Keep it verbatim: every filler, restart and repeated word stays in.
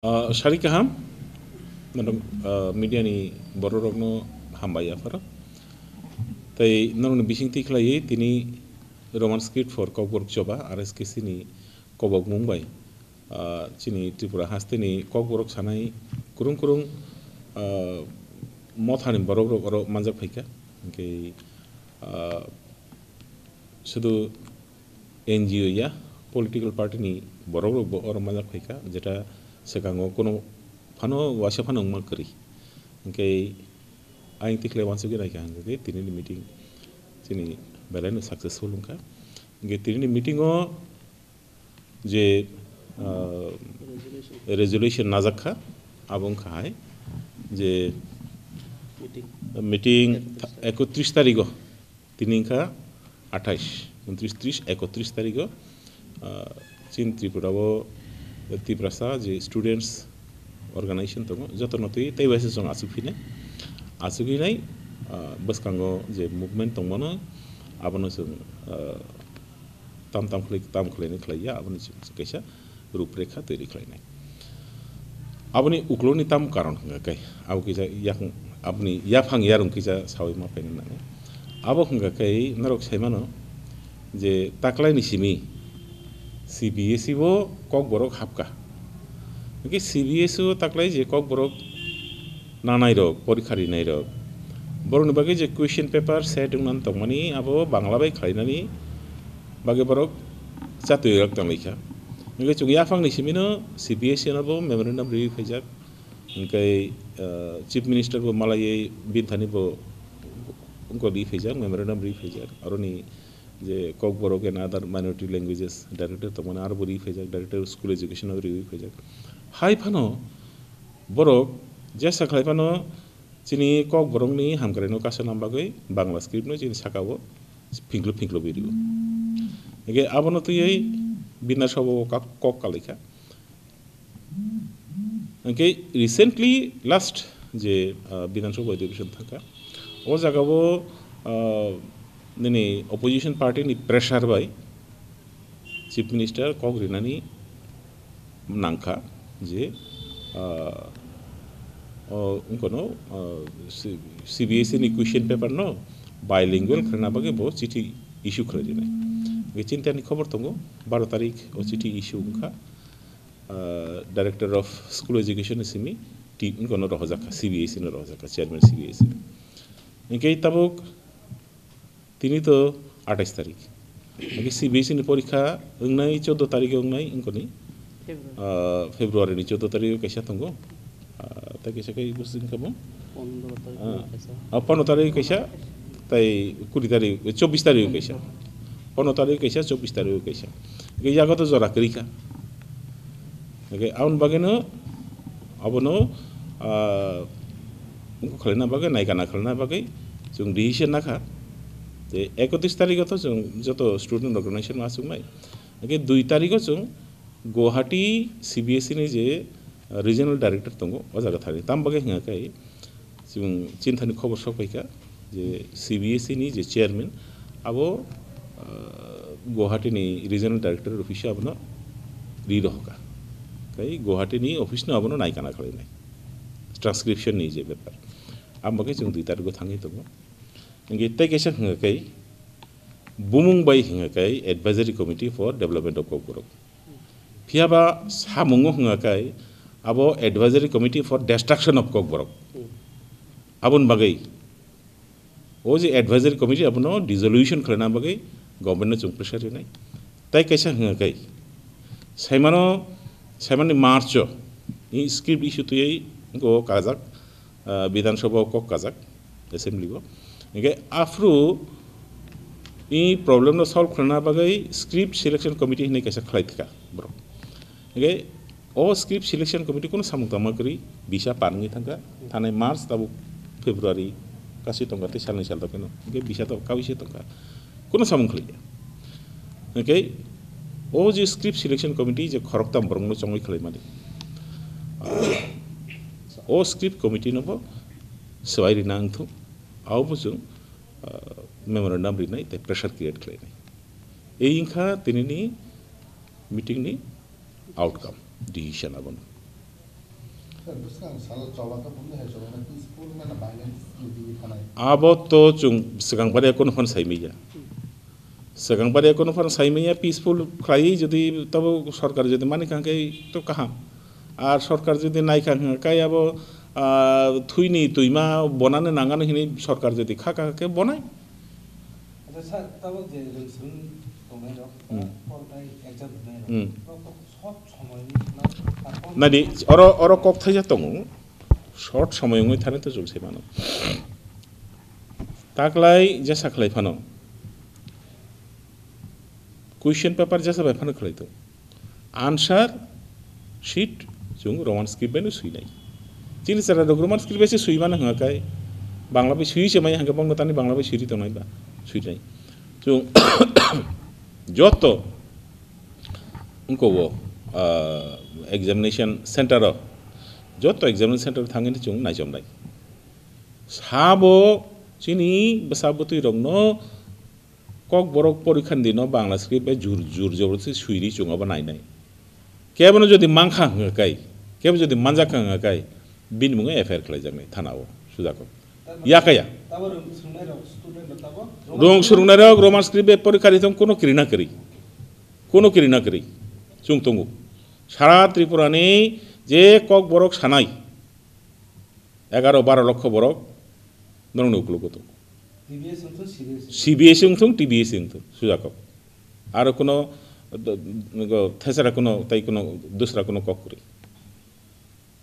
Ah, sari kaham, norok, ah, media ni borok rokno hambai yapharo. Tei norokni bising twi khlaiwi tini Roman script for Kokborok choba, R S K C ni kobokmung bai, ah, chini Tripura hasteni Kokborok sanai kwrwng kwrwng, ah, mothani borok rok oro manjak phaikha. Hwnkhe, ah, sudu N G O ya, political party ni borok rok bo oro manjak phaikha, jeta swkango kuno phano waisa phano wngma kwrwi. Hwnkhe ayang tikhlai wansugwi naikha hwnkhe tini ni meeting chini belai no successful wngkha. Hwnkhe tini ni meeting o je, ah, resolution najak kha, abo wngkha hai je meeting ekotris tarigo, tini wngkha athais, untris, tris, ekotris tarigo, ah, chini Tripura o Tiprasa je students organization tongo, jotono twi tei waisa chwng achuk phinai, achugwi nai, ah, bwskango je movement tongmano, abono chwng, ah, tam tam khlai, tam khlainai khlaiya, aboni chwng kaisa ruprekha twi khlainai. Aboni ukloni tam karon hwnkha khe, abo kisa yak-, aboni yaphang yarung kisa sawi ma phaina nango. Abo hwnkha khe norok saimano je taklaini simi C B S E o Kokborok hapkha. Hwnkhe C B S E o taklai je Kokborok nanai rok, porikha rinai rok, borokni bagwi je question paper set wngna tongmani abo Bangla bai khlainani bagwi borok chatwi rok tonglaikha. Hwnkhe chwng yaphangni simino C B S E no bo memorandum riwi phaijak. Hwnkhe, ah, Chief Minister bo malaiwi bini thani bo wngkha riwi phaijak, memorandum riwi phaijak. Aroni je Kokborok and other minority languages director tongmani aro bo riwi phaijak, director school education o riwi phaijak. Hai phano borok jesa khlai phano chini Kokborokni hamkraino kasana bagwi Bangla script no chini sakao phinglo phinglo video. Hwnkhe abono twiwi Bidhan Sabha o kok, kok kalaikha. Hwnkhe recently last je, ah, Bidhan Sabha Adhibeshon thangkha, o jagao, ah, nini opposition party ni pressure bai Chief Minister kok rinani nangkha je, ah, o, wngkha no, ah, C-, C B S E ni question paper no bilingual khlaina bagwi bo chithi issue khlai rinai. Hwnkhe chini tani khobor tongo, baro tarik o chithi issue wngkha, ah, Director of School Education ni simi ti wngkha no rohorjak kha, C B S E no rohorjak kha, Chairman C B S E. Hwnkhe tabuk tini to athais tarik. Hwnkhe C B S E ni porikha wngnai choudo tarik wngnai wngkoni, February. Ah, February ni choudo tarik kaisa tongo. Ah, tei kaisa kai bwswk wngkha bo? Pondro tarik Ah, kaisa. Ah, pondro tarik kaisa, tei kuri tarik, chobbish tarik kaisa. Pondro tarik kaisa, chobbish tarik kaisa. Hwnkhe yago to jora kwrwi kha. Hwnkhe aboni bagwino, abono, ah, wngkha khlaina bagwi, naikana khlaina bagwi chwng decision nakha. Tei ekotris tarigo to chwng joto student organization ma achuknai. Hwnkhe dui tarigo chwng Guwahati C B S E ni je, ah, regional director tongo, o jaga thani. Tam bagwi hwnga khe chwng chini thani khobor sok paikha je C B S E ni je chairman abo, ah, Guwahati ni regional director office o abono ri rohorkha. Tei Guwahati ni office no abono naikana khlainai. Transcription ni je bepar. Abo bagwi chwng dui tarigo thangwi tongo. Hwnkhe tei kaisa hwnga khe bumung bai hwnga khe Advisory Committee for Development of Kokborok. Phiya ba samungo hwnga khe abo Advisory Committee for Destruction of Kokborok. Hmm. Aboni bagwi o je Advisory Committee abono dissolution khlaina bagwi government no chwng pressure rinai. Tai kaisa hwnga khe saimano, saimani March o i script issue twiwi go kajak, ah, Bidhan Sabha o kok kajak, assembly o. Hwnkhe aphuru i problem no solve khlaina bagwi script selection committee hinwi kaisa khlai thika borok. Hwnkhe o script selection committee kuno samung tangma kwrwi bisa par wngwi thangkha, thanai March tabuk February kasi tongkha tei salni sal tongphino. Hwnkhe bisa to kaui se tongkha. Kuno samung khwlaiya. Hwnkhe o je script selection committee je khoroktham borokno chongwi khwlaimani, o script committee no bo swbai rina wngthung, abo bo chwng, ah, memorandum rinai tei pressure create khlainai. Ei wngkha tinini meeting ni outcome, decision abono. Bwskang salo choba to bumni hai choba na peaceful na na violence ni di thanai. Abo to chwng swkang bade kono phano saimanya. Swkang bade kono phano saimanya peaceful khlai jodi tabo sorkar jodi mani kha khe to kaham. Ar sorkar jodi nai kha khe abo, ah, thwini twima bonani nangani hini sorkar jodi kha kha khe bonai. Acha sir, tabo je rwngswrwng tongnai rok, Hmm. Portai exam rwnai rok, Hmm. Rok to Nadi, oro, oro kok thaisa tongo. Short somoy wngwi thani to chwng sai mano. Taklai jesa khlai phano. Question paper jesa bai phano khlai to. Answer sheet chwng Roman script bai no swi nai. Chini chara rok Roman script bai se swi mano hwnga kai. Bangla bai swi se mai hwnga bangla tani Bangla bai swi ri tongnai ba. Swi nai. Chwng joto Wngkha o, ah, examination center o, joto examination center o thangwi chwng naichomnai. Sabo chini bwsa bwtwi rokno Kokborok porikha ni dino Bangla script bai jur, jur joborti swiri chwng abo nainai. Kebono jodi mankha hwnga kai, kebo jodi manjakha hwnga kai, bini mungwi F I R khlaijaknai thana o, sujak o. Yakaya. Tabo rwng swrwngnairok, student rok tabo? Rwng swrwngnairok Roman script bai porikha ri tong kuno kiri na kiri. Kuno kiri na kiri. Chwng tongo. Sara Tripura ni je Kokborok sanai. Egaro baro lokho borok norokni uklogo tongo. T B S wngthung, C B S wngthung. C B S wngthung, T B S wngthung. Sujak kok. Aro kuno, do-, go, thesera kuno, tai kuno, dusra kuno kok kwrwi.